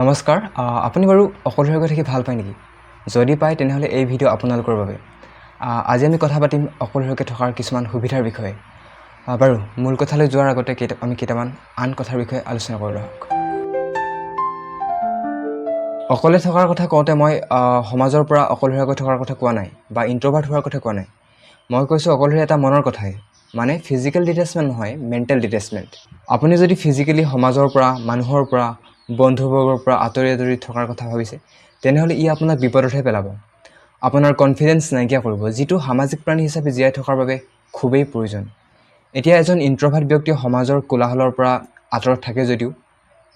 নমস্কাৰ। আপুনি বাৰু অকলশৰীয়াকৈ থাকি ভাল পায় নেকি? যদি পায়, তেনেহ'লে এই ভিডিঅ' আপোনালোকৰ বাবে। আজি আমি কথা পাতিম অকলশৰীয়াকৈ থকাৰ কিছুমান সুবিধাৰ বিষয়ে। বাৰু, মূল কথালৈ যোৱাৰ আগতে আমি কেইটামান আন কথাৰ বিষয়ে আলোচনা কৰি আহক। অকলে থকাৰ কথা কওঁতে মই সমাজৰ পৰা অকলশৰীয়াকৈ থকাৰ কথা কোৱা নাই বা ইণ্ট্ৰভাৰ্ট হোৱাৰ কথা কোৱা নাই। মই কৈছোঁ অকলশৰীয়া এটা মনৰ কথাই, মানে ফিজিকেল ডিটেচমেণ্ট নহয়, মেণ্টেল ডিটেচমেণ্ট। আপুনি যদি ফিজিকেলি সমাজৰ পৰা, মানুহৰ পৰা, বন্ধুবৰ্গৰ পৰা আঁতৰি আঁতৰি থকাৰ কথা ভাবিছে, তেনেহ'লে ই আপোনাক বিপদতহে পেলাব। আপোনাৰ কনফিডেঞ্চ নাইকিয়া কৰিব, যিটো সামাজিক প্ৰাণী হিচাপে জীয়াই থকাৰ বাবে খুবেই প্ৰয়োজন। এতিয়া এজন ইণ্ট্ৰভাৰ্ট ব্যক্তিয়ে সমাজৰ কোলাহলৰ পৰা আঁতৰত থাকে যদিও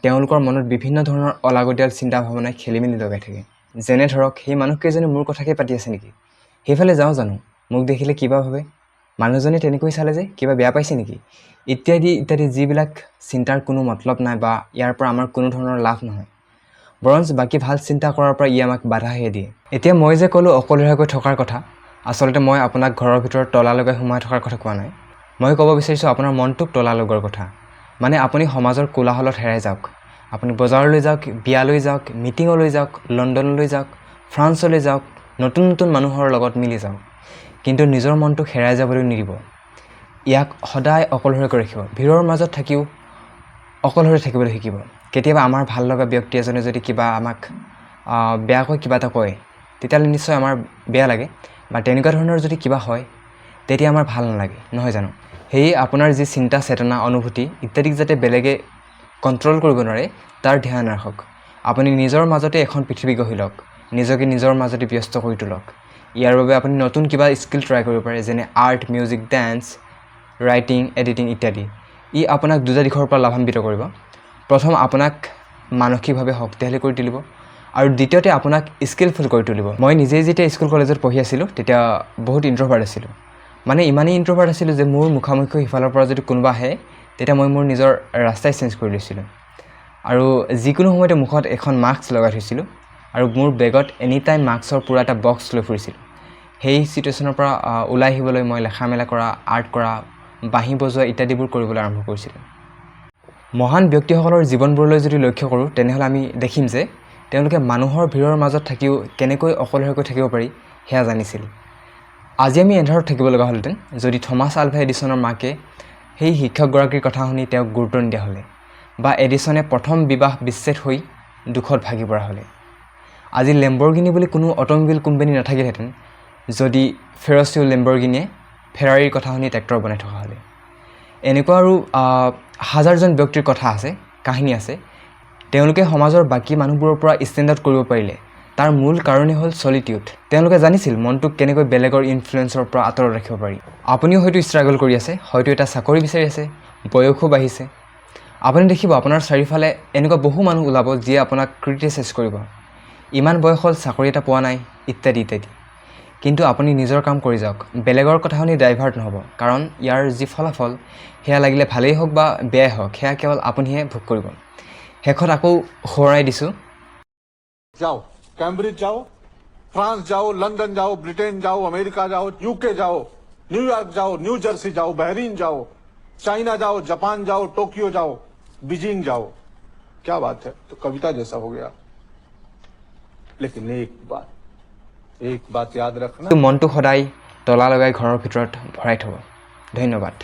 তেওঁলোকৰ মনত বিভিন্ন ধৰণৰ অলাগতিয়াল চিন্তা ভাৱনাই খেলি মেলি লগাই থাকে। যেনে ধৰক, সেই মানুহকেইজনে মোৰ কথাকে পাতি আছে নেকি? সেইফালে যাওঁ জানো? মোক দেখিলে কিবা ভাবে? মানুহজনে তেনেকৈ চালে যে, কিবা বেয়া পাইছে নেকি? ইত্যাদি ইত্যাদি, যিবিলাক চিন্তাৰ কোনো মতলব নাই বা ইয়াৰ পৰা আমাৰ কোনো ধৰণৰ লাভ নহয়, বৰঞ্চ বাকী ভাল চিন্তা কৰাৰ পৰা ই আমাক বাধাহে দিয়ে। এতিয়া মই যে ক'লোঁ অকলশৰীয়াকৈ থকাৰ কথা, আচলতে মই আপোনাক ঘৰৰ ভিতৰত তলা লগাই সোমাই থকাৰ কথা কোৱা নাই। মই ক'ব বিচাৰিছোঁ আপোনাৰ মনটোক তলা লগোৱাৰ কথা। মানে আপুনি সমাজৰ কোলাহলত হেৰাই যাওক। আপুনি বজাৰলৈ যাওক, বিয়ালৈ যাওক, মিটিঙলৈ যাওক, লণ্ডনলৈ যাওক, ফ্ৰান্সলৈ যাওক, নতুন নতুন মানুহৰ লগত মিলি যাওক, কিন্তু নিজৰ মনটোক হেৰাই যাবলৈ নিদিব। ইয়াক সদায় অকলশৰীয়াকৈ ৰাখিব। ভিৰৰ মাজত থাকিও অকলশৰে থাকিবলৈ শিকিব। কেতিয়াবা আমাৰ ভাল লগা ব্যক্তি এজনে যদি কিবা আমাক বেয়াকৈ কিবা এটা কয়, তেতিয়াহ'লে নিশ্চয় আমাৰ বেয়া লাগে বা তেনেকুৱা ধৰণৰ যদি কিবা হয়, তেতিয়া আমাৰ ভাল নালাগে, নহয় জানো? সেয়ে আপোনাৰ যি চিন্তা, চেতনা, অনুভূতি ইত্যাদিক যাতে বেলেগে কণ্ট্ৰল কৰিব নোৱাৰে, তাৰ ধ্যান ৰাখক। আপুনি নিজৰ মাজতে এখন পৃথিৱী গঢ়ি লওক। নিজকে নিজৰ মাজতে ব্যস্ত কৰি তোলক। ইয়াৰ বাবে আপুনি নতুন কিবা স্কিল ট্ৰাই কৰিব পাৰে, যেনে art, music, dance, writing, editing ইত্যাদি। ই আপোনাক দুটা দিশৰ পৰা লাভান্বিত কৰিব। প্ৰথম, আপোনাক মানসিকভাৱে শক্তিশালী কৰি তুলিব আৰু দ্বিতীয়তে, আপোনাক স্কিলফুল কৰি তুলিব। মই নিজেই যেতিয়া স্কুল কলেজত পঢ়ি আছিলোঁ, তেতিয়া বহুত ইণ্ট্ৰভাৰ্ট আছিলোঁ। মানে ইমানেই ইণ্ট্ৰভাৰ্ট আছিলোঁ যে মোৰ মুখামুখি সিফালৰ পৰা যদি কোনোবা আহে, তেতিয়া মই মোৰ নিজৰ ৰাস্তাই চেঞ্জ কৰি লৈছিলোঁ আৰু যিকোনো সময়তে মুখত এখন মাস্ক লগাই থৈছিলোঁ আৰু মোৰ বেগত এনি টাইম মাস্কৰ পূৰা এটা বক্স লৈ ফুৰিছিলোঁ। সেই চিটুৱেশ্যনৰ পৰা ওলাই আহিবলৈ মই লেখা মেলা কৰা, আৰ্ট কৰা, বাঁহী বজোৱা ইত্যাদিবোৰ কৰিবলৈ আৰম্ভ কৰিছিলোঁ। মহান ব্যক্তিসকলৰ জীৱনবোৰলৈ যদি লক্ষ্য কৰোঁ, তেনেহ'লে আমি দেখিম যে তেওঁলোকে মানুহৰ ভিৰৰ মাজত থাকিও কেনেকৈ অকলশৰীয়াকৈ থাকিব পাৰি, সেয়া জানিছিল। আজি আমি এন্ধাৰত থাকিব লগা হ'লহেঁতেন, যদি থমাছ আলভা এডিছনৰ মাকে সেই শিক্ষকগৰাকীৰ কথা শুনি তেওঁক গুৰুত্ব নিদিয়া হ'লে বা এডিছনে প্ৰথম বিবাহ বিচ্ছেদ হৈ দুখত ভাগি পৰা হ'লে। আজি লেম্বৰগিনি বুলি কোনো অট'মোবাইল কোম্পানী নাথাকিলহেঁতেন, যদি ফেৰচিও লেম্বৰগিনিয়ে ফেৰাৰীৰ কথা শুনি ট্ৰেক্টৰ বনাই থকা হ'লে। এনেকুৱা আৰু হাজাৰজন ব্যক্তিৰ কথা আছে, কাহিনী আছে। তেওঁলোকে সমাজৰ বাকী মানুহবোৰৰ পৰা ষ্টেণ্ড আউট কৰিব পাৰিলে, তাৰ মূল কাৰণেই হ'ল চলিটিউড। তেওঁলোকে জানিছিল মনটোক কেনেকৈ বেলেগৰ ইনফ্লুৱেঞ্চৰ পৰা আঁতৰত ৰাখিব পাৰি। আপুনিও হয়তো ষ্ট্ৰাগল কৰি আছে, হয়তো এটা চাকৰি বিচাৰি আছে, বয়সো বাঢ়িছে। আপুনি দেখিব, আপোনাৰ চাৰিওফালে এনেকুৱা বহু মানুহ ওলাব, যিয়ে আপোনাক ক্ৰিটিচাইজ কৰিব, ইমান বয়স হ'ল, চাকৰি এটা পোৱা নাই, ইত্যাদি ইত্যাদি। কিন্তু আপুনি নিজৰ কাম কৰি যাওক। বেলেগৰ কথা শুনি ডাইভাৰ্ট নহ'ব, কাৰণ ইয়াৰ যি ফলাফল, সেয়া লাগিলে ভালেই হওক বা বেয়াই হওক, সেয়া কেৱল আপুনিহে ভোগ কৰিব। শেষত আকৌ সোঁৱৰাই দিছোঁ। जाओ कैम्ब्रिज जाओ, फ्रांस जाओ, लंदन जाओ, ब्रिटेन जाओ, अमेरिका जाओ, यूके जाओ, न्यूयॉर्क जाओ, न्यू जर्सी जाओ, बहरीन जाओ, चाइना जाओ, जापान जाओ, टोक्यो जाओ, बीजिंग जाओ। क्या बात है, तो कविता जैसा हो गया। लेकिन एक बात, एक बात याद रखना। মনটো সদায় তলা লগাই ঘৰৰ ভিতৰত ভৰাই থ'ব। ধন্যবাদ।